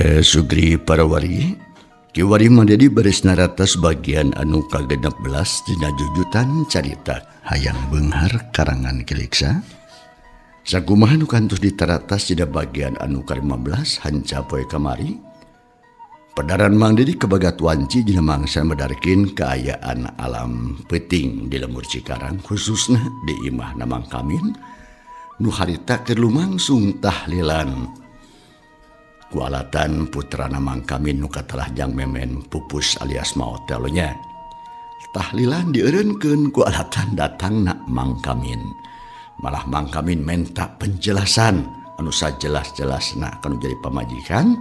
Sugri Parawari Kiwari Mandedi baris naratas bagian anu ka-16 dina jujutan carita Hayang Beunghar karangan Kiliksa. Sakumaha nu kantos ditaratas dina bagian anu ka-15 hanca poe kamari. Pedaran Mang Dedi kabagat wanci dina mangsa medarkeun kaayaan alam peuting di lembur Cikarang khususna di imahna Mang Kamin nu harita keur lumangsung tahlilan. Kualatan putrana Mang Kamin nu katelah Jang Memen pupus alias maot teh nya. Tahlilan dieureunkeun ku alatan datangna Mang Kamin. Malah Mang Kamin menta penjelasan anu sajelas-jelasna kanu jadi pamajikan.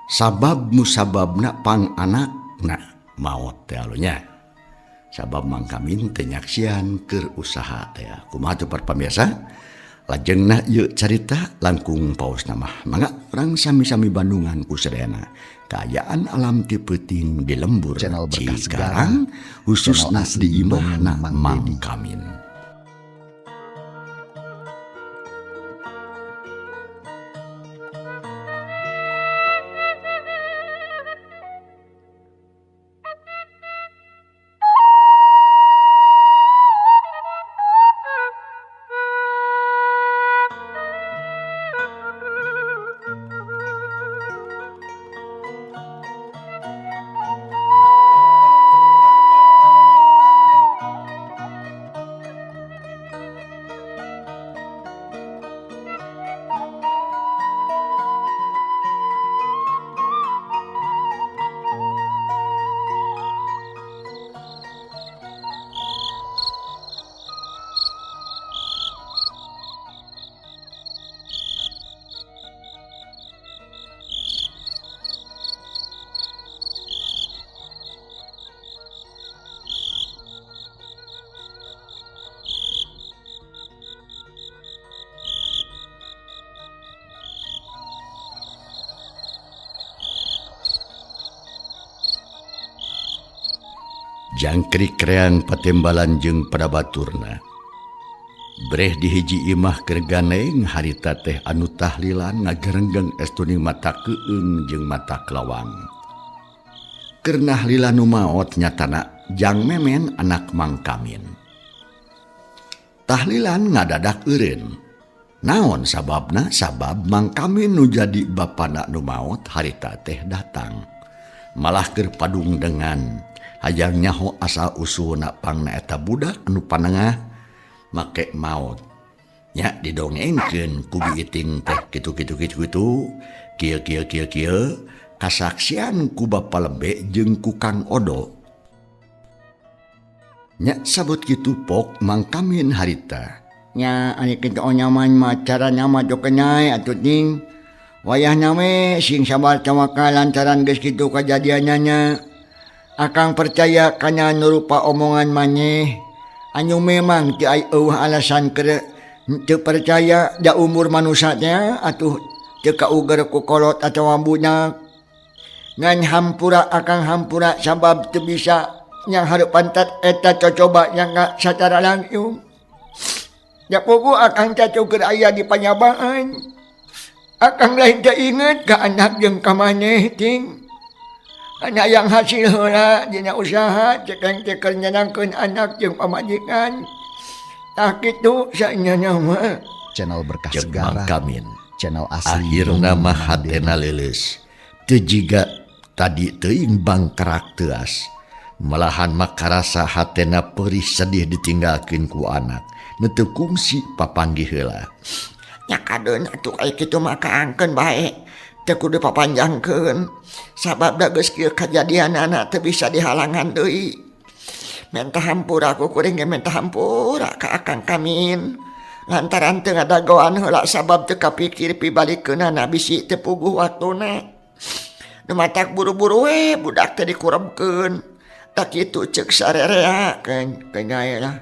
Sabab musababna pang anakna maot teh nya. Sabab Mang Kamin teu nyaksian keur usaha teh. Kumaha teu para pamiarsa? Lajengna ieu carita langkung paosna mah mangga urang sami-sami bandungan ku sadayana kaayaan alam ti peuting di lembur Channel Berkah Segara, Cikarang khususna channel asli di imahna Dongeng Mang Mang Dedi. Kamin. Jangkrik reang patembalan jeung pada baturna. Breh di hiji imah keur ganeng harita teh anu tahlilan ngagerenggeng estuning mata keung jeung mata kelawang. Keur nahlilan nu maot nyatana Jang Memen anak Mang Kamin. Tahlilan ngadadak eureun. Naon sababna? Sabab Mang Kamin nu jadi bapana nu maot harita teh datang. Malah keur padung dengan hayang nyaho asal usulna pangna eta budak anu panengah make maot. Nya didongengkeun ku biiting teh kitu kitu kitu kitu kieu kieu kieu kieu kasaksian ku bapa lebe jeung ku Kang Odo. Nya sabut kitu pok Mang Kamin harita. Nya ari kitu nyaman mah carana mah teu kenyai atuh ting. Wayahna we sing sabar tawakal lantaran geus kitu kajadianna. Akang percaya kana nurupa omongan maneh. Anu memang teu aya eueuh alasan keur teu percaya da umur manusia teh atuh teu kauger ku kolot atawa budak. Ngan hampura akang hampura sabab teu bisa nyang hareupan eta cocoba nyang sacara langsung. Da puguh akang teh keur aya di panyabaan. Akang lain teu inget ka anak jeung ka maneh ting. Anak yang hasil heula dina usaha cekeng ceker nyenangkeun anak jeung pamajikan. Tah kitu saenyana mah. Channel Berkah Jeung Segara, Mang Kamin. channel asli Akhirna Dongeng mah Mang hatena Dedi. leuleus. Teu jiga tadi teuing bangkerak teuas. Malahan mah karasa hatena perih sedih ditinggalkeun ku anak. Nu teu kungsi papanggih heula. Nya kadeun atuh aya kitu mah kaangkeun bae. Teu kudu papanjangkeun. Sabab da geus kieu kajadianana teu bisa dihalangan deui. Menta hampura ku kuring ge menta hampura ka Akang Kamin. Lantaran teu ngadagoan heula sabab teu kapikir pibalikeunana bisi teu puguh waktuna. Nu matak buru-buru we budak teh dikurebkeun. Tak kitu ceuk sarerea keun lah.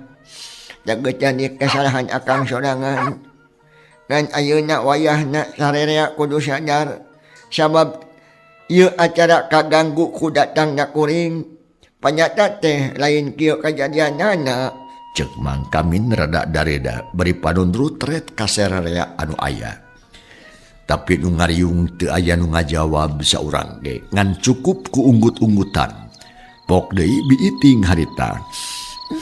Da geus jadi kesalahan akang sorangan. Ngan ayeuna wayahna sarerea kudu sadar. Sabab ieu acara kaganggu ku datangna kuring. Panyata teh lain kieu kajadianana. Ceuk Mang Kamin rada dareda bari panundrutret ka sarerea anu aya. Tapi nu ngariung teu aya nu ngajawab saurang ge ngan cukup ku unggut-unggutan. Pok deui biiting harita.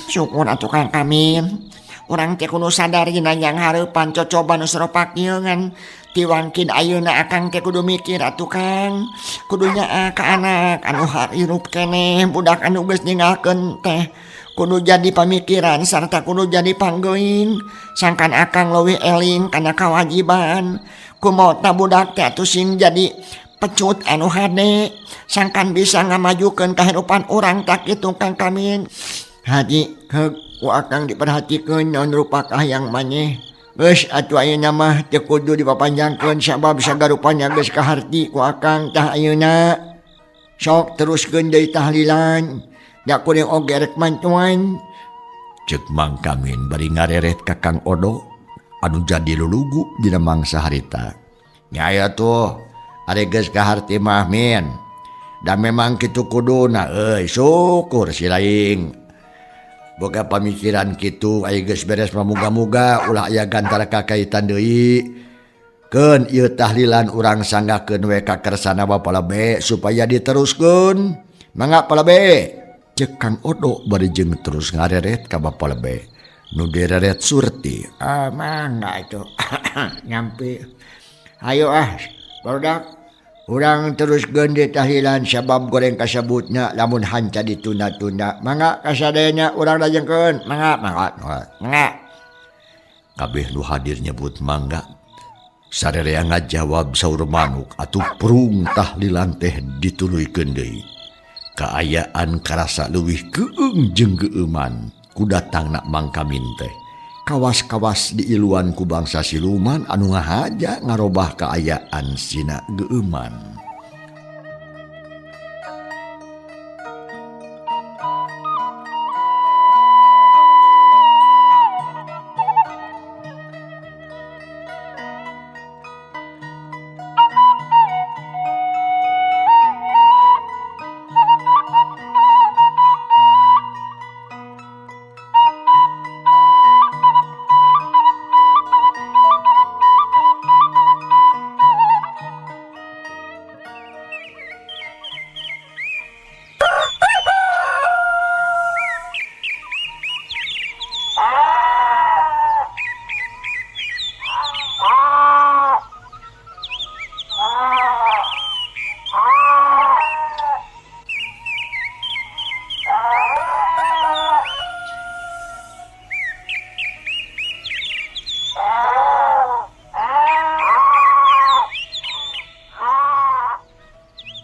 Syukur atuh Kang Kamin. Urang teh kudu sadar dina yang hareupan cocoba nu seropak ieu ngan tiwangkin ayeuna akang teh kudu mikir atuh Kang. Kudu nyaah ka anak anu hirup keneh budak anu geus ninggalkeun teh kudu jadi pamikiran sarta kudu jadi panggoing. Sangkan akang leuwih eling kana kawajiban. Kumaha budak teh atuh sing jadi pecut anu hade sangkan bisa ngamajukeun kahirupan urang tak kitu Kang Kamin. Haji heug ku akang diperhatikeun naon rupa kahayang maneh. Geus atuh ayeuna mah teu kudu dipapanjangkeun sabab sagarupana geus kaharti ku akang tah ayeuna. Sok teruskeun deui tahlilan. Da kuring oge rek mantuan. Ceuk Mang Kamin bari ngareret ka Kang Odo anu jadi lulugu dina mangsa harita. Nya aya tuh ari geus kaharti mah min. Da memang kitu kuduna euy syukur si laing. Boga pamikiran kitu aya geus beres mah muga-muga ulah aya gantara kakaitan deui. Keun ieu tahlilan urang sanggakeun we ka kersana Bapa Lebe supaya diteruskeun. Mangga Pa Lebe. Ceuk Kang Odo bari jeung terus ngareret ka Bapa Lebe. Nu direret Surti. Ah mangga atuh. Nyampe. Hayo ah barudak. Urang teruskeun deui tahlilan sabab goreng kasebutna lamun hanca ditunda-tunda. Mangga kasadayana urang lajengkeun. Mangga, mangga, mangga. Kabeh nu hadir nyebut mangga. Sarerea ngajawab saur manuk atuh prung tahlilan teh dituluykeun deui. Kaayaan karasa leuwih keung jeung geueuman ku datangna Mang Kamin teh. Kawas-kawas diiluan ku bangsa siluman anu ngahaja ngarobah kaayaan sina geueuman.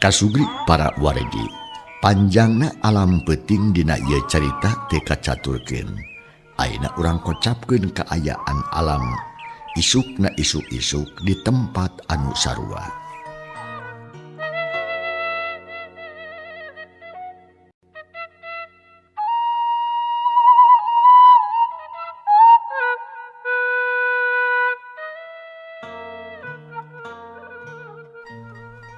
Kasugri para wargi, panjangna alam peuting dina ieu carita teu kacaturkeun. Ayeuna urang kocapkeun kaayaan alam isukna isuk-isuk di tempat anu sarua.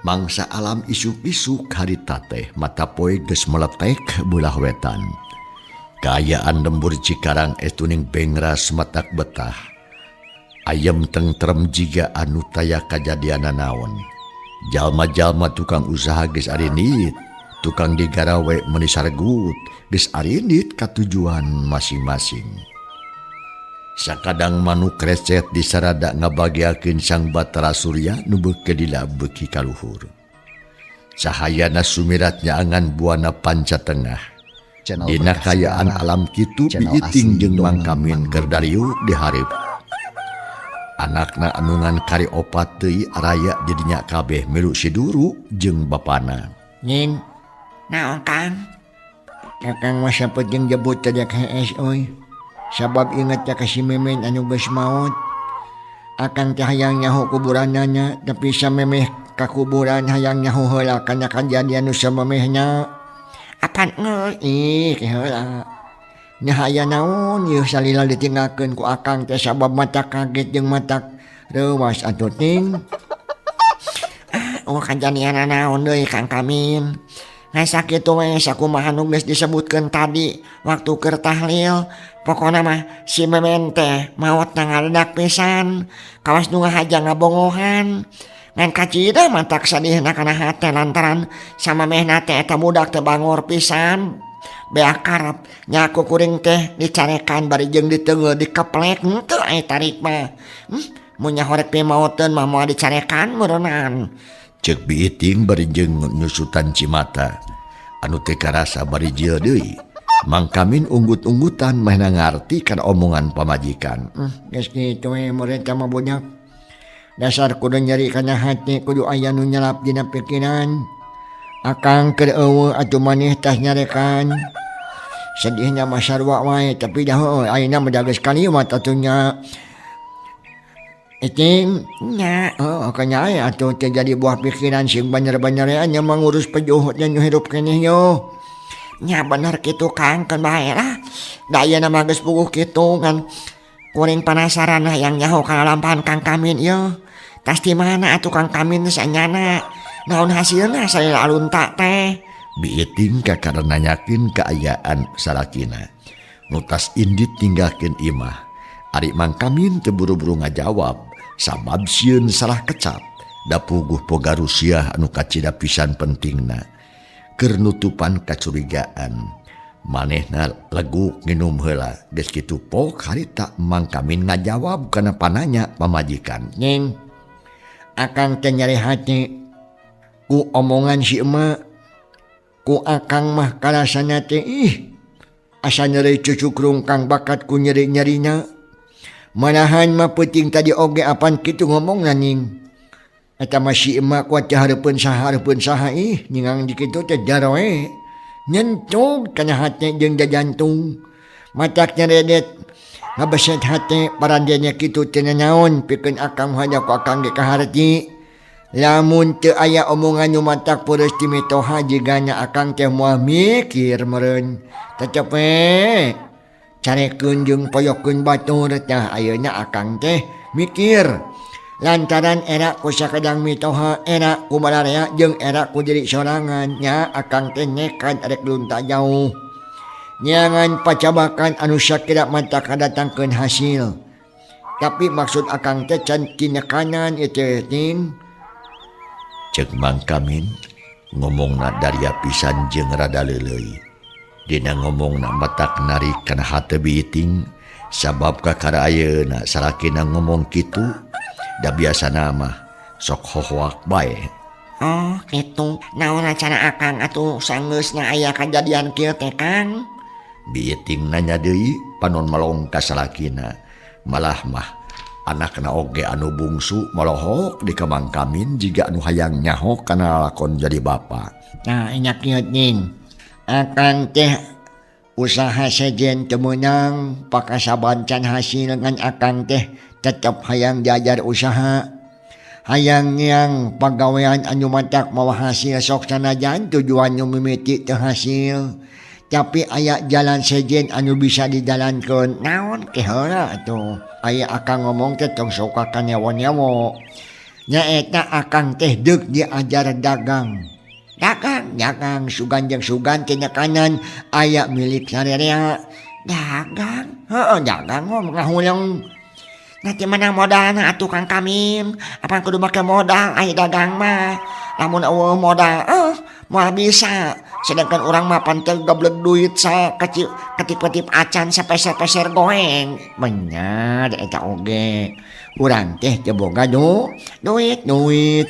Mangsa alam isuk-isuk harita teh mata poe geus meletek beulah wetan. Kaayaan lembur Cikarang etuning bengras matak betah. Ayem tengtrem jiga anu taya kajadian naon. Jalma-jalma tukang usaha geus arinit, tukang digarawe meuni sargut, geus arinit ka tujuan masing-masing. Sakadang manuk recet disarada ngabagiakeun Sang Batara Surya nu beuki lila beuki ka luhur. Cahayana sumirat nyaangan buana panca tengah. Dina kayaan alam kitu biiting jeung Mang Kamin keur dariuk di hareup. Anakna anu ngan kari opat deui araya didinya kabeh milu si Duru jeung bapana. Nyin, naon Kang? Kakang mah sapeutieun jebut teh hees euy. Sabab inget ka si Memen anu geus maot. Akang teh hayang nyaho kuburanana tapi samemeh ka kuburan hayang nyaho heula kana kajadian nu samemehna. Apan geus? Ih, heula. Nya aya naon ieu salila ditinggalkeun ku akang teh sabab mata kaget jeung mata reuwas atuh ting. Ah, oh kajadian naon deui Kang Kamin. Ngan sakitu we sakumaha nu geus disebutkeun tadi waktu keur tahlil. Pokona mah si Memen teh maotna ngaledak pisan. Kawas nu ngahaja ngabongohan. Ngan kacida matak sadihna kana hate lantaran samamehna teh eta budak teh bangor pisan. Beak karep nya ku kuring teh dicarekan bari jeung diteunggeul dikeplek henteu aya tarik mah. Mun nyahorek pimaoteun mah moal dicarekan meureunaan. Ceuk Biiting bari jeung nyusutan cimata anu teu karasa bari jil deui. Mang Kamin unggut-unggutan mehna ngarti kana omongan pamajikan. Geus kitu we meureun teh mah budak. Dasar kudu nyeri kana hati kudu aya nu nyelap dina pikiran. Akang keur eueuh atuh maneh tah nyarekan. Sedihnya mah sarua wae tapi dah heueuh ayeuna mah da geus kaliwat atuh nya. Iting nya heuh kanya aya atuh teh jadi buah pikiran sing bener-bener nya mangurus pejuh nya nu hirup keneh yo. Nya bener kitu Kang keun bae lah. Da ayeuna mah geus puguh kitu kan. Kuring panasaran hayang nyaho kana lampahan Kang Kamin ieu. Tas di mana atuh Kang Kamin sanyana? Naon hasilna salila alunta teh? Biiting kakara nanyakeun kaayaan salakina. Nu tas indit ninggalkeun imah. Ari Mang Kamin teu buru-buru ngajawab sabab sieun salah kecap. Da puguh poga Rusiah anu kacida pisan pentingna. Keur nutupan kacurigaan. Manehna leguk nginum heula. Geus kitu pok harita Mang Kamin ngajawab kana pananya pamajikan. Ning, akang teh nyeri hati ku omongan si emak. Ku akang mah karasana teh ih asa nyeri cucukrung kang bakat ku nyeri-nyerina. Manahan mah peuting tadi oge apan kitu ngomongna ning. Eta mah si emak kuat teh hareupeun saha ih ningang di kitu teh jaroe. Nyentuh kana hate jeung jajantung. Matak nyeredet ngabeset hate parandenya kitu teh nanaon pikeun akang hanya ku akang ge kaharti. Lamun teu aya omongan nu matak peureus ti mitoha jigana akang teh moal mikir meureun. Tetep we carekeun jeung poyokeun batur tah ayeuna akang teh mikir. Lantaran era ku sakadang mitoha, era ku balarea jeung era ku diri sorangan nya akang teh nekat rek lunta jauh. Nyangan pacabakan anu sakira matak kadatangkeun hasil. Tapi maksud akang teh can tinekanan ieu teh ting. Ceuk Mang Kamin ngomongna daria pisan jeung rada leuleuy. Dina ngomongna matak narik kana hate Biiting sabab kakara ayeuna salakina ngomong kitu da biasana mah sok hohoak bae. Oh kitu naon rencana akang atuh sanggeusna aya kajadian kieu teh Kang? Biiting nanya deui panon melong ka salakina. Malah mah anakna oge anu bungsu molohok di ka Mang Kamin jiga anu hayang nyaho kana lalakon jadi bapa. Nah nya kieu ning. Akang teh usaha sejen teu meunang pakasaban can hasil ngan akang teh tetep hayang diajar usaha. Hayang yang pagawean anu matak mawa hasil sok sanajan tujuan nu mimiti teu hasil. Tapi aya jalan sejen anu bisa dijalankeun. Naon ke heula atuh. Aya akang ngomong teh tong sok ka nyawa-nyawa. Nyaeta akang teh deuk diajar dagang. Dagang, dagang sugan jeung sugan teh kanan aya milik sarerea. Dagang? Heeh, dagang mah ngahuleng. Nanti mana modalna atuh Kang Kamin? Apa kudu make modal aya dagang mah? Lamun eueuh modal, moal bisa. Sedangkan urang mah pan teu goblek duit sa kecil ketip-ketip acan sapeser-peser goeng. Bener eta oge. Urang teh teu boga duit, duit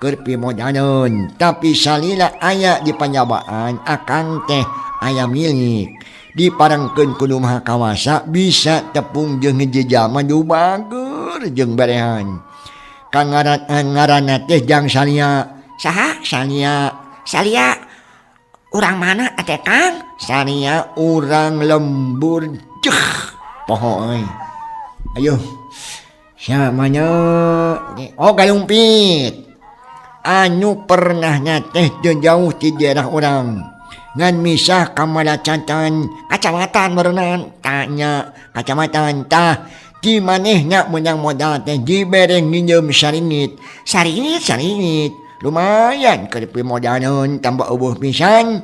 keur pimodaleun. Tapi salila aya di panjabaan akang teh aya milik. Diparengkeun ku nu maha kawasa bisa tepung jeung hiji jalma nu bager jeung berehan. Kang ngaranna teh Jang Salia. Saha? Salia. Salia urang mana teh Kang? Salia urang lembur ceuh poho euy. Ayo. Samanya oh Galumpit. Anu pernahna teh teu jauh ti daerah urang. Ngan misah kamalacatan kacamatan meureunan tanya kacamatan tah di manehna meunang modal teh dibere nginjeum saringit. Saringit saringit Lumayan keur pimodaleun tambah eueuh pisan.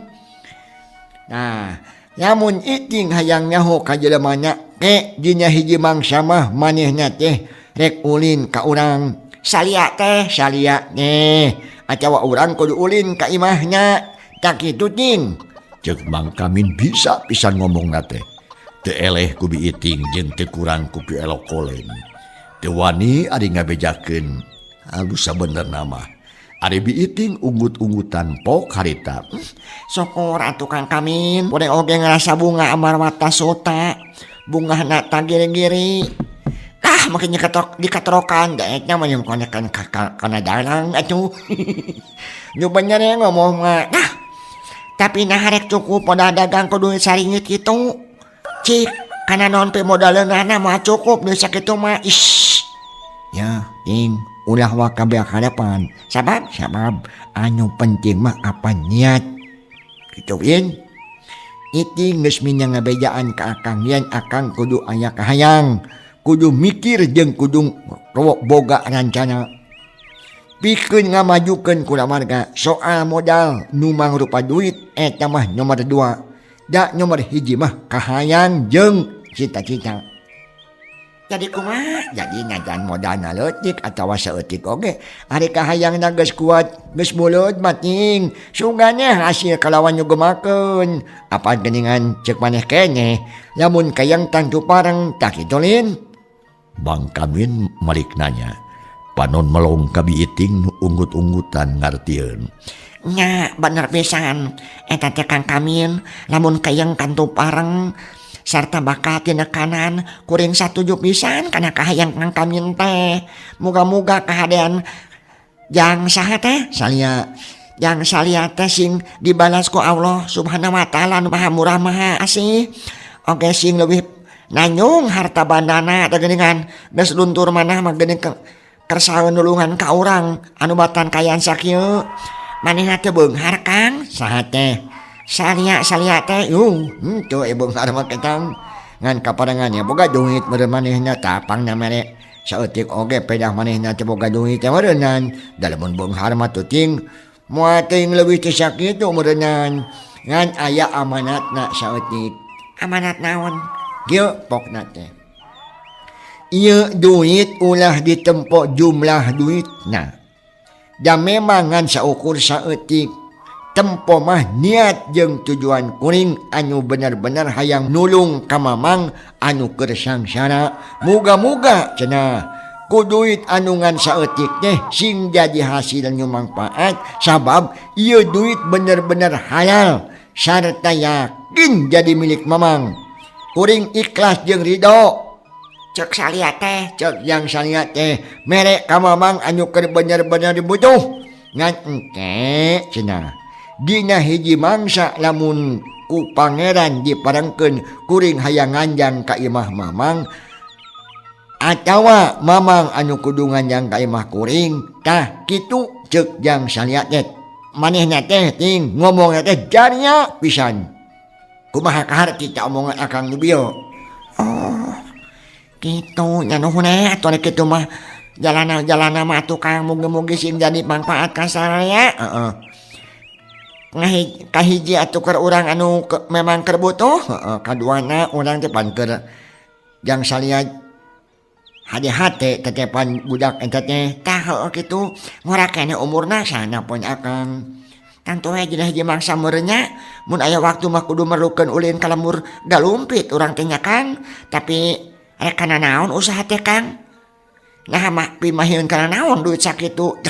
Nah, lamun Iting hayang nyaho ka jelema nya ke dina hiji mangsa mah manehna teh rek ulin ka urang. Salia teh, salia teh. Atawa urang kudu ulin ka imahna. Tak kitu ting. Ceuk Mang Kamin bisa pisan ngomongna teh. Teu eleh ku Bi Iting jeung teu kurang ku pielokolen. Teu wani ari ngabejakeun. Alus sabenerna mah. Ari Bi Iting unggut-unggutan pok harita. Syukur atuh Kang Kamin. Kuring oge ngarasa bunga amarwata sota. Bungahna tagiri-giri. Ah, makin diketok dikatrokan daekna mah yang konekan kana dalang atuh. Nu bener ngomong mah. Nah, tapi nah rek cukup modal dagang ku duit saringit kitu. Cik, kana naon pe modaleunana mah cukup duit sakitu mah. Ish. Ya, ting, ulah waka beak harapan. Sabab, sabab anu penting mah apa niat. Kitu in. Iting geus minya ngabejaan ka akang yen akang kudu aya kahayang. Kudu mikir jeung kudu boga rancana. Pikeun ngamajukeun kulawarga soal modal nu mangrupa duit eta mah nomor 2. Da nomor 1 mah kahayang jeung cita-cita. Jadi kumaha? Jadi najan modalna leutik atawa saeutik oge ari kahayangna geus kuat geus mulut mah ting sugana hasil kalawan nyugemakeun. Apa geuningan ceuk maneh keneh lamun kayang tangtu pareng tak kitu lin. Mang Kamin malik nanya. Panon melong ka Bi Iting unggut-unggutan ngartieun. Nya bener pisan eta teh Kang Kamin lamun kayang kantu pareng sarta bakal tinekanan kuring satuju pisan kana kahayang Kang Kamin teh. Muga-muga kahadean jang saha teh salia jang salia teh sing dibalas ku Allah Subhanahu wa taala nu maha murah maha asih. Oge sing leuwih nanyung harta bandana teh geuningan geus luntur manah mah geuning kersaeun nulungan ka urang anu batan kayan sakieu. Manehna teh beunghar Kang. Saha teh? Salia salia teh yuh henteu beunghar mah ketang ngan kaparengan ya boga duit meureun manehna tapangna mere saeutik oge pedah manehna teh boga duit teh meureunnan da lamun beunghar mah teuting moal teuing leuwih teh sakitu meureunnan ngan aya amanatna saeutik. Amanat naon? Kieu pokna teh ieu duit ulah ditempo jumlah duitna da memang ngan saukur saeutik. Tempo mah niat jeung tujuan kuring anu bener-bener hayang nulung ka mamang anu keur sangsara. Muga-muga cenah ku duit anu ngan saeutik teh sing jadi hasil nu mangpaat sabab ieu duit bener-bener halal sarta yakin jadi milik mamang. Kuring ikhlas jeung ridho. Cek salia teh, cek yang salia teh mere ka mamang anu keur bener-bener butuh. Ngan engke cenah dina hiji mangsa lamun ku pangeran diparengkeun kuring hayang nganjang ka imah mamang atawa mamang anu kudu nganjang ka imah kuring tah kitu ceuk jang salia teh. Manehna teh ting ngomongna teh jarinya pisan. Kumaha kaharti ta omongan akang nu bieu? Oh, kitu nya nuhun atuh rek kitu mah jalana-jalana mah atuh Kang mugi-mugi sing jadi manfaat ka saraya. Heeh. Kahiji atuh keur urang anu memang keur butuh. Heeh, kaduana urang teh pan keur jang salia hade-hate tetepan budak eta teh. Tah heueuh kitu ngora keneh umurna sana pun akang. Tangtu we dina hiji mangsa meureun nya mun aya waktu mah kudu merlukeun ulin ka lembur galumpit urang teh nya Kang. Tapi rek kana naon usaha teh Kang? Nah mah pimahieun kana naon duit sakitu.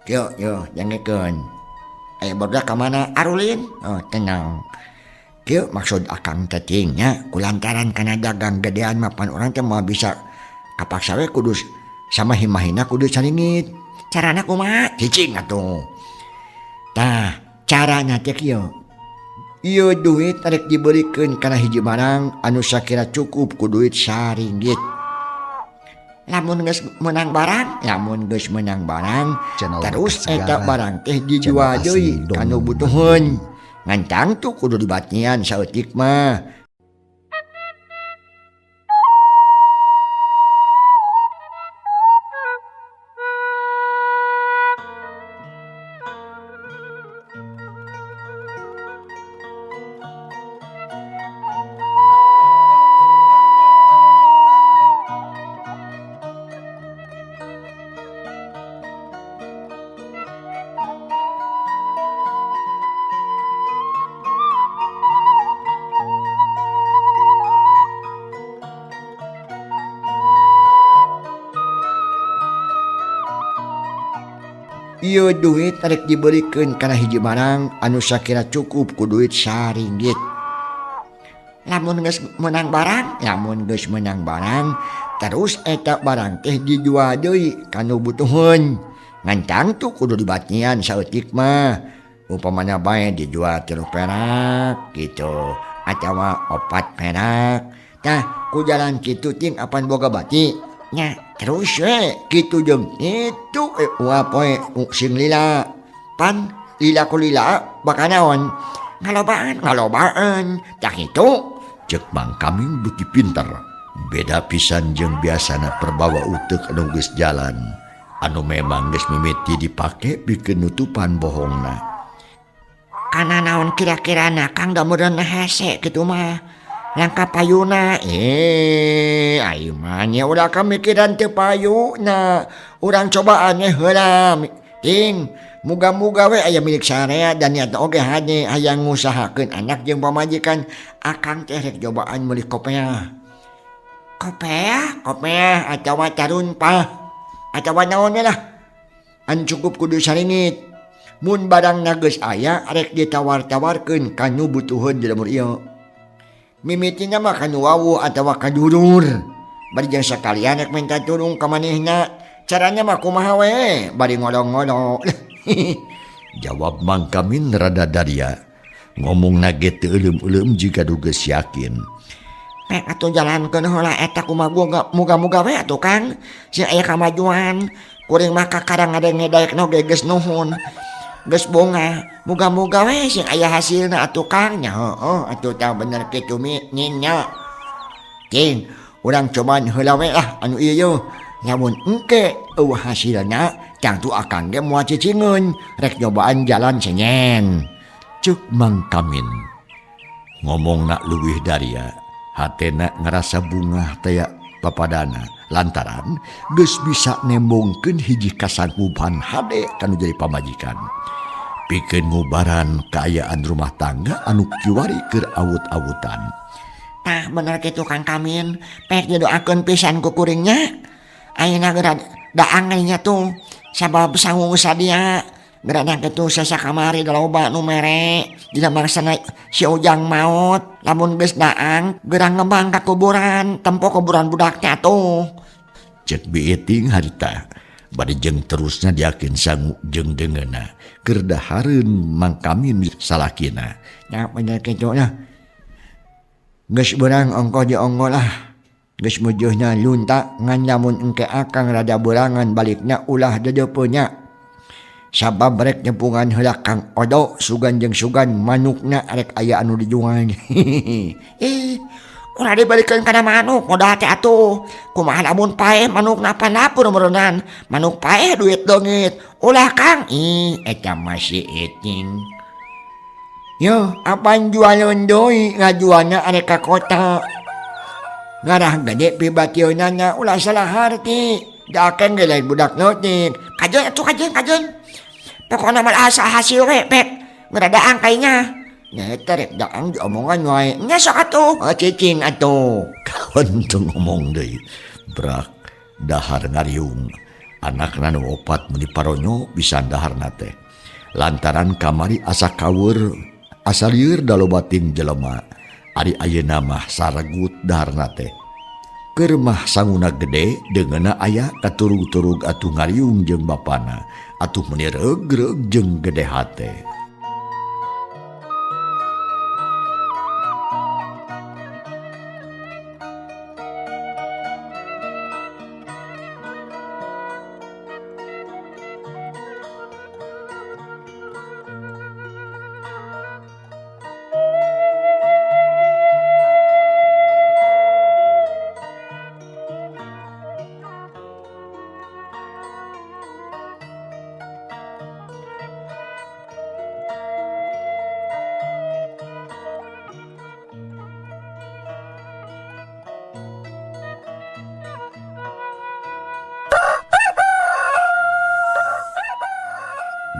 Yo yo jangekeun. Aya barudak ka mana? Arulin. Oh, tenang. Kieu maksud akang teh ting nya kulantaran kana dagang gedean mah pan urang teh moal bisa kapaksa we kudu sama himahina kudu saringit. Carana kumaha? Cicing atuh. Tah, carana teh kieu. Ieu duit rek dibeulikeun kana hiji barang anu sakira cukup ku duit saringgit. Lamun geus meunang barang, lamun geus meunang barang, channel terus Bekas eta Segara, barang teh dijual channel deui asli kanu dongeng butuheun. Ngan tangtu kudu dibatian saeutik mah. Ieu duit rek dibeulikeun kana hiji barang anu sakira cukup ku duit saringgit. Lamun geus meunang barang, lamun geus meunang barang, terus eta barang teh dijual deui ka nu butuheun. Ngan tangtu kudu dibatian saeutik mah. Upamana bae dijual 3 perak gitu atawa 4 perak. Tah ku jalan kitu ting apan boga bati nya terus we kitu jeung itu uap we sing lila. Pan lila ku lila bakal naon? Ngalobaan, ngalobaan. Tah kitu cek Mang Kamin beuki pinter. Beda pisan jeung biasana perbawa uteuk anu geus jalan anu memang geus mimiti dipake pikeun nutupan bohongna. Kana naon kira-kirana Kang da meureun hese kitu mah. Langkah payuna ayo mah nya ulah kamikiran teu payuna. Urang cobaan we heula ting. Muga-muga we aya milik sarea dan niat oge hade hayang ngusahakeun anak jeung pamajikan. Akang teh rek cobaan meuli kopeah. Kopeah? Kopeah atawa tarunpah atawa naon we lah. Anu cukup kudu saringit. Mun barangna geus aya rek ditawar-tawarkeun ka nu butuheun di lembur ieu. Mimitina mah ka nu wawuh atawa ka dulur. Bari jeung sakalian rek minta tulung ka manehna. Caranya mah kumaha we bari ngolong-ngolong. Jawab Mang Kamin rada daria. Ngomongna ge teu euleum-euleum jiga nu geus yakin. Pek atuh jalankeun heula eta kumaha muga-muga we atuh Kang. Sing aya kamajuan. Kuring mah kakarang ngadenge daekna oge geus nuhun. Geus bongah. Muga-muga we sing aya hasilna atuh Kang. Nya heueuh atuh tah bener kitu mi nya. Cing, urang cobaan heula we lah anu ieu yeuh. Lamun engke eueuh hasilna tangtu akang ge moal cicingeun rek nyobaan jalan senyen. Ceuk Mang Kamin. Ngomongna leuwih daria, hatena ngarasa bungah teh papadana lantaran geus bisa nembongkeun hiji kasanggupan hade kanu jadi pamajikan. Pikeun ngubaran kaayaan rumah tangga anu kiwari keur awut-awutan. Tah bener kitu Kang Kamin, pek didoakeun pisan ku kuringnya. Ayeuna geura daang nya tuh sabab sangu sadia geura kitu sesa kamari loba nu mere dina mangsana si Ujang maot. Lamun geus daang geura ngembang ka kuburan tempo kuburan budak teh atuh. Cek biiting harita bari jeung terusna diakeun sangu jeung deungeuna keur dahareun Mang Kamin salakina. Nya bener kitu lah. Geus beurang ongkoh dionggo lah. Geus meujeunna lunta ngan lamun engke akang rada beurangan balikna ulah deudeupeun nya. Sabab rek nyepungan heula Kang Odo sugan jeung sugan manukna rek aya anu dijual. Ulah dibalikeun kana manuk modal teh atuh. Kumaha lamun paeh manukna pandapur meureunnan. Manuk paeh duit leungit. Ulah Kang. Ih eta masih eting. Yo apan jualeun deui ngajualna arek ka kota. Ngarah gede pibatieunana ulah salah harti. Daken ge lain budak leutik. Kajeun atuh kajeun kajeun. Pokona mah asa hasil we pek. Geura daang kayanya. Nya eta rek daang diomongan wae. Nya sok atuh. Oh, cicing atuh. Kawan teu ngomong deui. Brak dahar ngariung. Anakna nu opat meuni paronyo bisa daharna teh. Lantaran kamari asa kaweur, asa lieur da loba ting jelema. Ari ayeuna mah saragut daharna teh. Keur mah sanguna gede deungeunna aya katurug-turug atuh ngariung jeung bapana. Atuh meuni reug-reug jeung gede hate.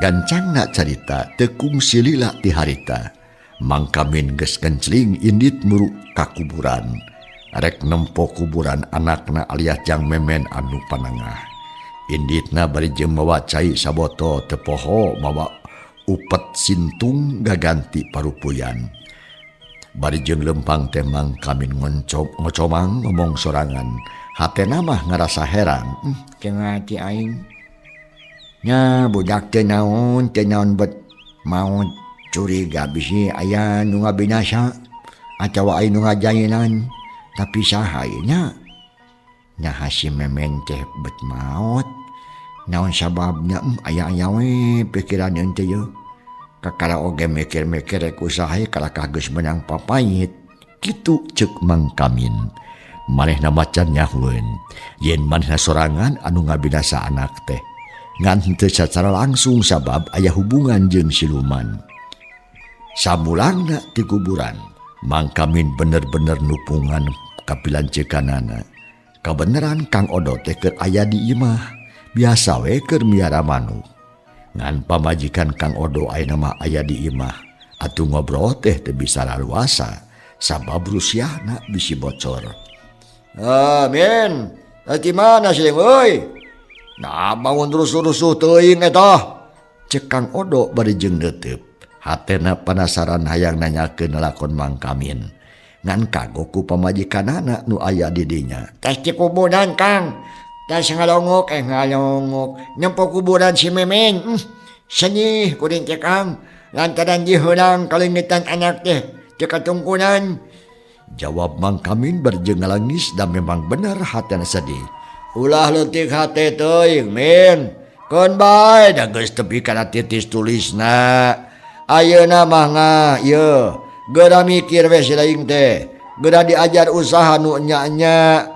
Gancangna carita teu kungsi lila ti harita. Mang Kamin geus kencling indit muru ka kuburan. Rek nempo kuburan anakna alias Jang Memen anu panengah. Inditna bari jeung mawa cai sabotol teu poho mawa upet sintung gaganti parupuyan. Bari jeung lempang teh Mang Kamin ngocomang ngomong sorangan. Hatena mah ngarasa heran. Cenah ti aing. Nya budak teh naon bet maot curiga bisi aya nu ngabinasa atawa aya nu ngajainan tapi saha ieu nya. Nya si Memen teh bet maot. Naon sababna aya-aya we pikiran teh yeuh. Kakara oge mikir-mikir rek usaha kalakah geus meunang papayit. Kitu ceuk Mang Kamin. Manehna macan nyahueun yen manehna sorangan anu ngabinasa anak teh. Ngan henteu sacara langsung sabab aya hubungan jeung siluman. Samulangna ti kuburan, Mang Kamin bener-bener nupungan kapilancekanana. Kabeneran Kang Odo teh keur aya di imah, biasa we keur miara manuk. Ngan pamajikan Kang Odo ayeuna mah aya di imah, atuh ngobrol teh teu bisa laluasa sabab rusiahna bisi bocor. Amin. Di mana sih euy? Nah bangun rusuh-rusuh teuing eta. Ceuk Kang Odo bari jeung neuteup. Hatena penasaran hayang nanyakeun lalakon Mang Kamin. Ngan kagok ku pamajikanana nu aya di dinya. Tas di kuburan Kang. Tas ngalongok ngalongok. Nempo kuburan si Memen. Sedih kuring teh Kang. Lantaran diheulang kalengetan anak teh teu katungkunan. Jawab Mang Kamin bari jeung ngalangis dan memang bener hatena sedih. Ulah leutik hate teuing Min. Keun bae da geus tepi kana titis tulisna. Ayeuna mah nga ieu. Geura mikir we si laing teh. Geura diajar usaha nu nya-nya.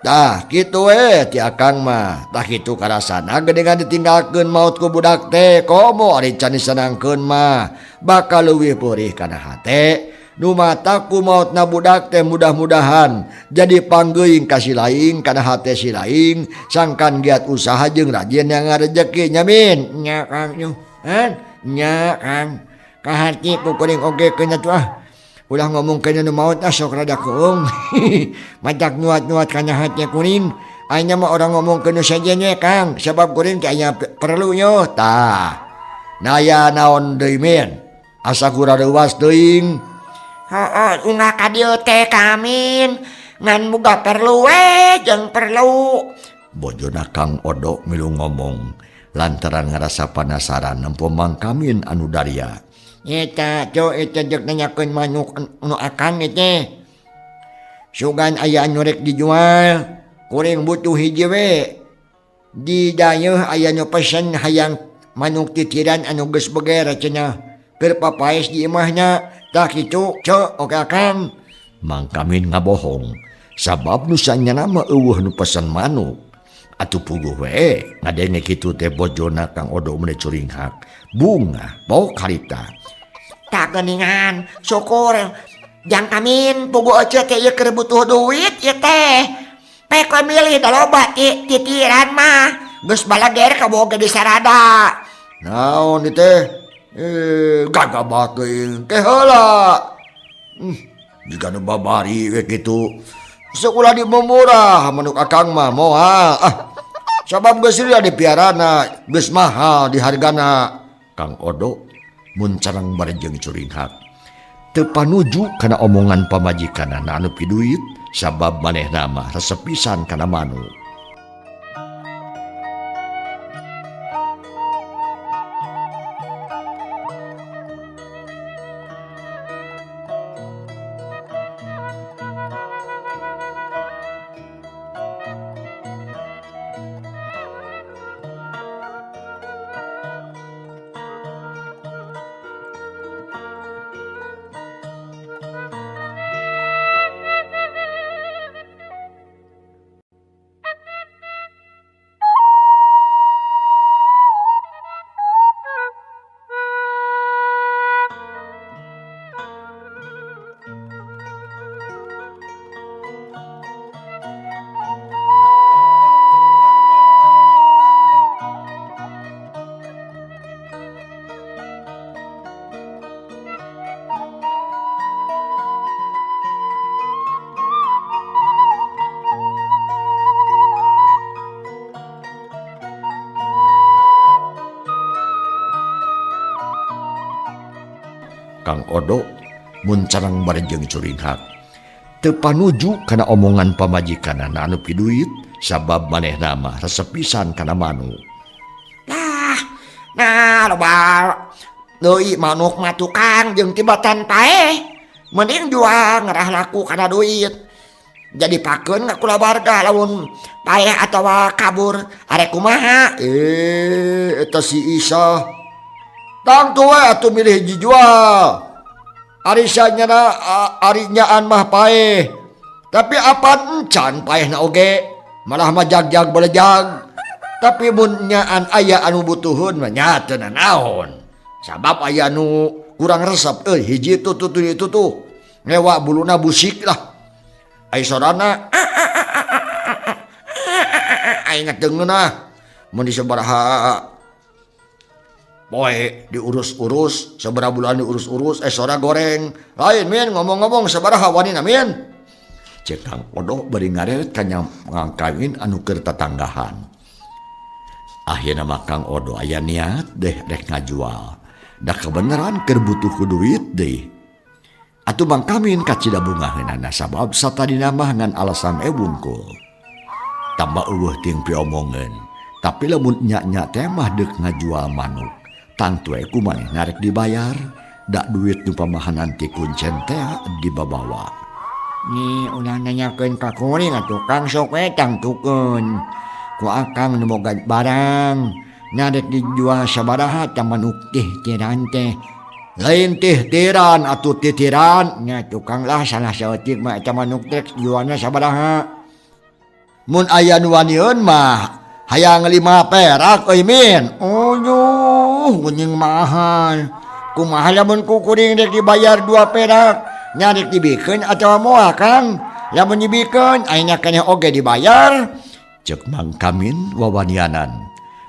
Tah kitu we ti akang mah. Tah kitu karasana geuningan ditinggalkeun maot ku budak teh. Komo ari can disenangkeun mah bakal leuwih peurih kana hate. Nu mata ku maotna budak teh mudah-mudahan jadi panggeuing ka si laing kana hate si laing sangkan giat usaha jeung rajin yang ngarejeki nya Min. Nya Kang nyuh. Nya Kang. Kaharti ku kuring oge keun atuh ah. Ulah ngomongkeun nu maot ah sok rada keung. Matak nuat-nuat kana hate kuring. Ayeuna mah orang ngomongkeun nu sejen we Kang, sabab kuring teh aya perlu nyo. Tah. Naya naon deui Min? Asa kurareuwas teuing. Heeh, ungah ka dieu teh Kamin. Ngan boga perlu we jeung perlu. Bojona Kang Odo milu ngomong lantaran ngarasa penasaran nempo Mang Kamin anu daria. Eta ceu eta jeung nanyakeun manuk nu akang teh. Sugan aya anu rek dijual, kuring butuh hiji we. Di dayeuh aya nu pesen hayang manuk titiran anu geus beger cenah. Keur papaes di imahna. Tah kitu ceu oke akang. Mang Kamin ngabohong sabab nu sanyana mah eueuh nu pesen manuk. Atuh puguh we ngadenge kitu teh bojona Kang Odo meuni curinghak. Bunga bau karita. Tah geuningan syukur Jang Kamin puguh ece teh ieu keur butuh duit ieu teh. Pek we milih da loba titiran mah. Geus balager kaboga di sarada. Naon ieu teh? Gagabah teuing teh heula. Jiga nu babari we kitu. Sok ulah dimumurah manuk akang mah moal. Ah, sabab geus ria dipiarana, geus mahal dihargana. Kang Odo muncarang bari jeung curinghak. Teu panuju kana omongan pamajikanana anu piduit sabab manehna mah resep pisan kana manuk. Kang Odo mun carang bari jeung curinghak. Teu panuju kana omongan pamajikanana anu piduit sabab manehna mah resep pisan kana manuk. Nah, nah loba deui manuk mah tukang jeung tibatan paeh. Mending jual ngerah laku kana duit. Jadi pakeun ka kulawarga lamun paeh atawa kabur arek kumaha? Eta si Isa. Tangtu we atuh milih dijual. Ari sanyana ari nyaan mah paeh. Tapi apan encan paehna oge, malah mah jag-jag belejag. Tapi mun nyaan aya anu butuheun mah nya teu nanaon. Sabab aya anu kurang resep euy hiji tuh tuh itu tuh. Ngewa buluna busik lah. Ai sorana aing ngeunah mun disabaraha poe diurus-urus sabaraha bulan diurus-urus sora goreng lain min ngomong-ngomong sabaraha wanina min cek Kang Odo bari ngareret ka ngangkawin anu keur tatanggahan. Akhirna mah Kang Odo aya niat deh rek ngajual da kebenaran keur butuh ku duit deui. Atuh Mang Kamin kacida bungaheunana sabab satadina mah ngan alasan wungkul. Tambah eueuh ting piomongeun tapi lamun nya-nya teh mah deuk ngajual manuk. Tangtu we ku manehna rek dibayar, dak duit nu pamahanan ti kuncen teh dibabawa. Ni ulah nanyakeun ka kuring atuh Kang sok we tangtukeun. Ku akang nu boga barang, nya rek dijual sabaraha tah manuk teh tiran teh. Lain teh tiran atuh titiran, nya tukang lah salah saeutik mah eta manuk teh jualna sabaraha. Mun aya nu wanieun mah hayang 5 perak euy min. Uyuh, geuning mahal. Kumaha lamun ku kuring rek dibayar 2 perak, nya rek dibikeun atawa moal Kang? Lamun dibikeun ayeuna keneh oge dibayar. Ceuk Mang Kamin wawanianan.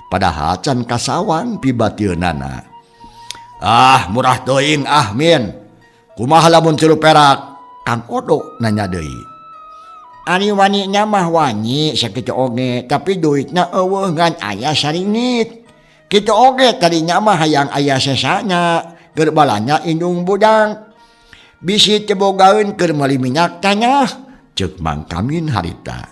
Padahal can kasawang pibatieunana. Ah, murah teuing ah min. Kumaha lamun 3 perak? Kang Odo nanya deui. Ari wani nya mah wani sakitu oge, tapi duitna eueuh ngan aya saringit. Kitu oge tadinya mah hayang aya sesana, keur balanya indung budang. Bisi teu bogaeun keur meuli minyak tanah, ceuk Mang Kamin harita.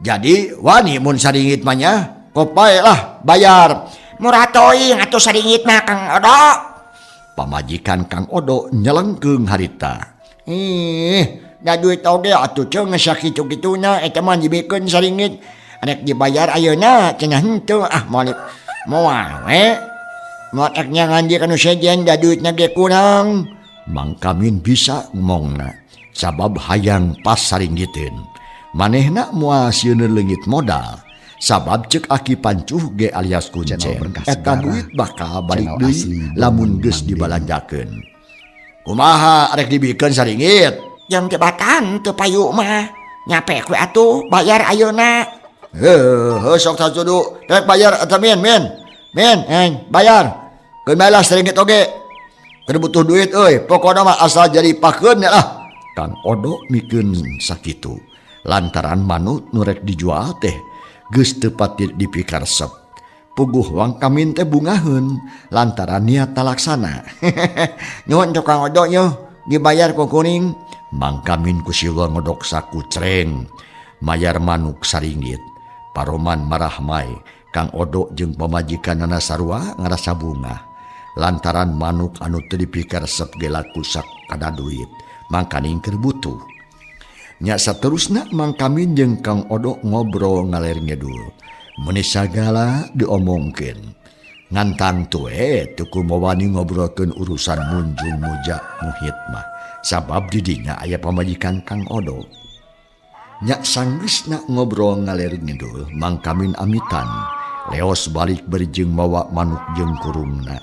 Jadi wani mun saringit mah nya, kopae lah bayar. Murah teuing atuh saringit mah Kang Odo. Pamajikan Kang Odo nyelengkeung harita. Ih, da duit oge atuh ceung sakitu-kituna eta mah dibikeun saringit. Rek dibayar ayeuna cenah henteu ah moal moal we. Moal rek nyangan di kanu sejen da duitna ge kurang. Mang Kamin bisa ngomongna sabab hayang pas saringgiteun. Manehna moal sieun leungit modal. Sabab cek aki pancuh ge alias kuncen eta duit bakal balik deui lamun geus dibalanjakeun. Kumaha arek dibikeun saringit? Jam jabatan teu payu mah. Nyape we atuh bayar ayeuna. Heuh, sok sajudu. Rek bayar eta min min. Min, bayar. Keun bae lah saringit oge. Keur butuh duit euy, pokona mah asal jadi pakeun lah. Kang Odo mikeun sakitu. Lantaran manuk nu rek dijual teh geus teu pati dipikaresep. Puguh Wang Kamin teh bungaheun lantaran niat talaksana. Nuhun tukang Odo yeuh, dibayar ku kuring. Mang Kamin ku siwa ngodok saku cereng, mayar manuk saringgit. Paroman marahmai, Kang Odo jeung pamajikanana sarua ngarasa bungah. Lantaran manuk anu teu dipikaresep ge laku sakada duit, mangkaning keur butuh. Nya saterusna Mang Kamin jeung Kang Odo ngobrol ngaler ngedul. Meuni sagala diomongkeun. Ngan tangtu we teu kumawani ngobrolkeun urusan munjung muja muhit mah. Sabab didinya aya pamajikan Kang Odo. Nya sanggeusna ngobrol ngaler ngidul, Mang Kamin amitan. Leos balik bari jeung mawa manuk jeung kurungna.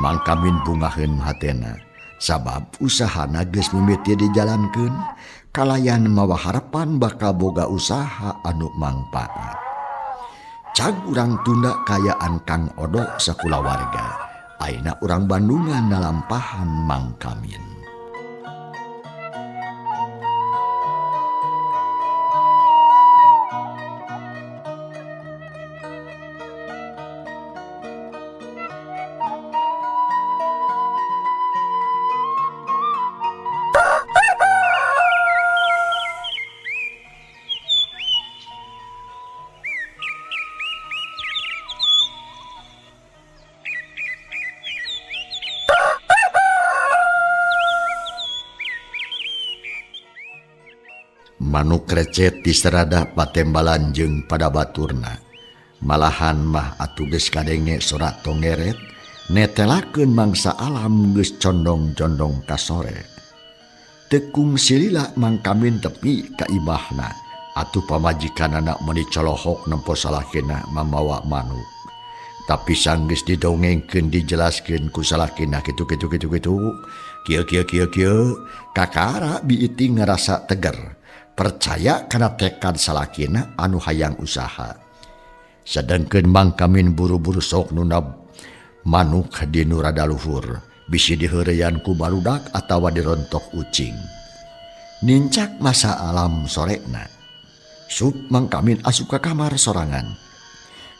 Mang Kamin bungaheun hatena. Sabab usahana geus mimiti dijalankeun, kalayan mawa harapan bakal boga usaha anu mangpaat. Cag urang tunda kayaan Kang Odo sakulawarga. Ayeuna urang Bandungan nalampahan Mang Kamin. Manuk recet diseradah patembalan jeung pada baturna. Malahan mah atuh geus kadenge sorak tongeret netelakeun mangsa alam geus condong-condong ka sore. Tekung silila Mang Kamin tepi ka imahna. Atuh pamajikanana meuni colohok nempo salakina mamawa manuk. Tapi sanggeus didongengkeun dijelaskeun ku salakina kitu kitu kitu kitu kieu kieu kieu kieu kakara biiting ngarasa teger. Percaya kana tekad salakina anu hayang usaha. Sedangkeun Mang Kamin buru-buru sok nunab manuk di nu rada luhur, bisi diheureyan ku barudak atawa dirontok ucing. Nincak masa alam sorena. Sup Mang Kamin asup ka kamar sorangan.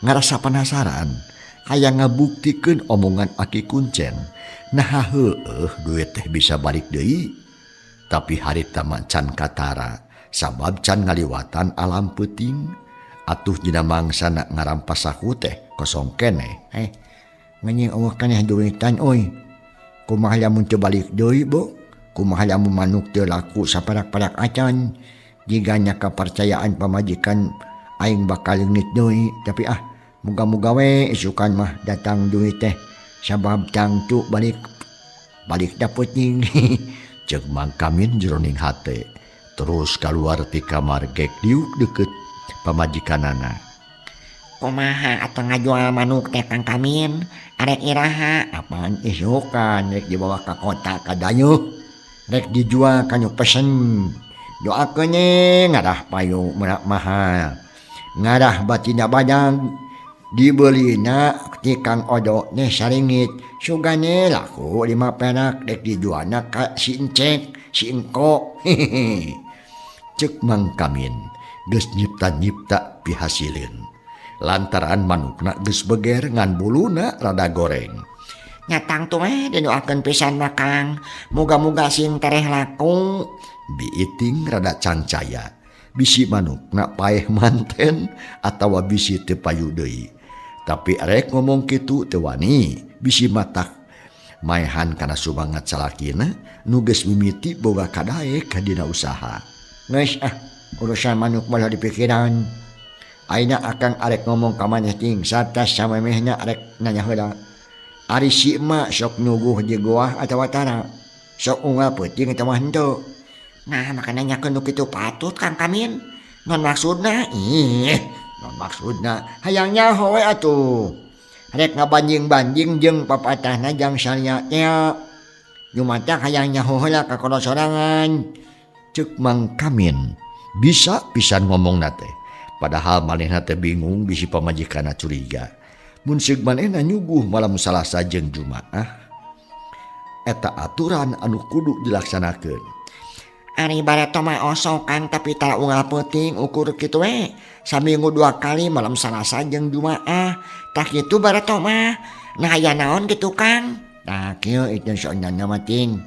Ngarasa penasaran, hayang ngabuktikeun omongan Aki Kuncen. Nah heueuh duit teh bisa balik deui. Tapi harita mah can katara. Sabab can ngaliwatan alam peuting atuh dina mangsana ngarampas saku teh kosong keneh. Ngenying eueuh keneh duitan euy. Kumaha lamun teu balik deui bo? Kumaha lamun manuk teu laku saparak-parak acan? Jigana kapercayaan pamajikan aing bakal leungit deui, tapi ah muga-muga we isukan mah datang duit teh sabab tangtu balik balik da peuting. Ceuk Mang Kamin jeroning hate. Terus keluar ti kamar gek diuk deket pamajikanana. Kumaha atuh ngajual manuk teh Kang Kamin? Arek iraha? Apaan isukan rek dibawa ka kota ka Dayuh. Rek dijual ka nu pesen. Doakeun ngarah payu merak mahal. Ngarah batina badang dibelina ti Kang Odo neh saringit. Sugane laku 5 perak rek dijualna ka si Encek, si Engko. Ceuk Mang Kamin geus nyipta-nyipta pihasileun. Lantaran manukna geus beger ngan buluna rada goreng. Nyatang tuh didoakeun pisan mah Kang. Muga-muga sing tereh laku. Biiting rada cangcaya. Bisi manukna paeh manten atawa bisi teu payu deui. Tapi rek ngomong kitu teu wani, bisi matak maehan kana sumangat salakina nu geus mimiti boga kadaek dina usaha. Geus ah, urusan manuk mah dipikiran. Ayeuna akang arek ngomong ka maneh ting satas samemehna arek nanya heula. Ari si emak sok nyuguh di goah atawa tara? Sok unggal peuting atawa henteu? Nah, makana nyakeun nu kitu patut Kang Kamin. Non maksudna? Ih, non maksudna hayang nyaho we atuh. Rek ngabanjing-banjing jeung papatahna jang salia teh. Jumatak hayang nyaho heula ka kono sorangan. Ceuk Mang Kamin bisa pisan ngomongna teh. Padahal manehna teh bingung bisi pamajikanna curiga. Mun seug manehna nyuguh malam Salasa jeung Jumaah. Eta aturan anu kudu dilaksanakeun. Ari bareto mah osok Kang tapi tara unggal peuting ukur kitu we. Saminggu 2 kali malam Salasa jeung Jumaah. Tah kitu bareto mah. Nah aya naon kitu Kang? Tah kieu itu soalna mah ting.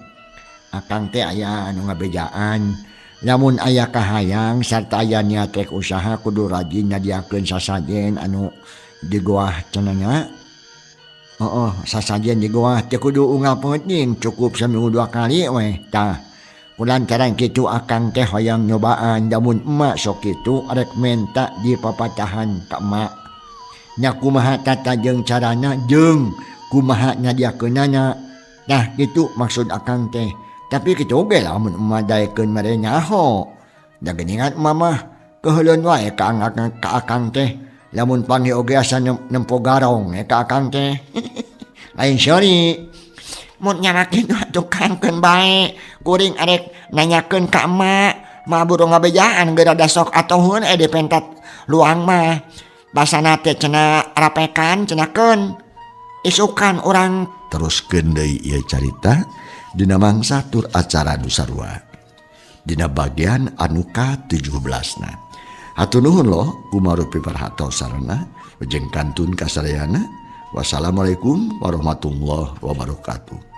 Akang teh aya anu ngabejaan. Lamun aya kahayang sarta aya niat rek usaha kudu rajin nyadiakeun sasajen anu di goah cenah nya. Heeh, sasajen di goah teh kudu unggal peuting cukup saminggu 2 kali we. Tah kulantaran kitu akang teh hoyong nyobaan lamun emak sok kitu arek menta di papatahan ka emak. Nya kumaha tata jeung carana jeung kumaha nyadiakeunana. Tah kitu maksud akang teh. Tapi kitu oge lamun emak daekeun mere nyaho. Da geuningan emak mah keuheuleun wae ka akang teh. Lamun panggih oge asa nempo garong ka akang teh. Lain seuri. Mun nyarakeun atuh Kang keun bae. Kuring arek nanyakeun ka emak. Mah buru ngabejaan geura da sok atoheun dipentat luang mah. Basana teh cenah rapekan cenakeun. Isukan urang teruskeun deui ieu carita dina mangsa tur acara nu sarua. Dina bagian anu ka-17 na. Hatur nuhun loh kumarupi perhatosarana jeung kantun kasadayana. Wassalamualaikum warahmatullahi wabarakatuh.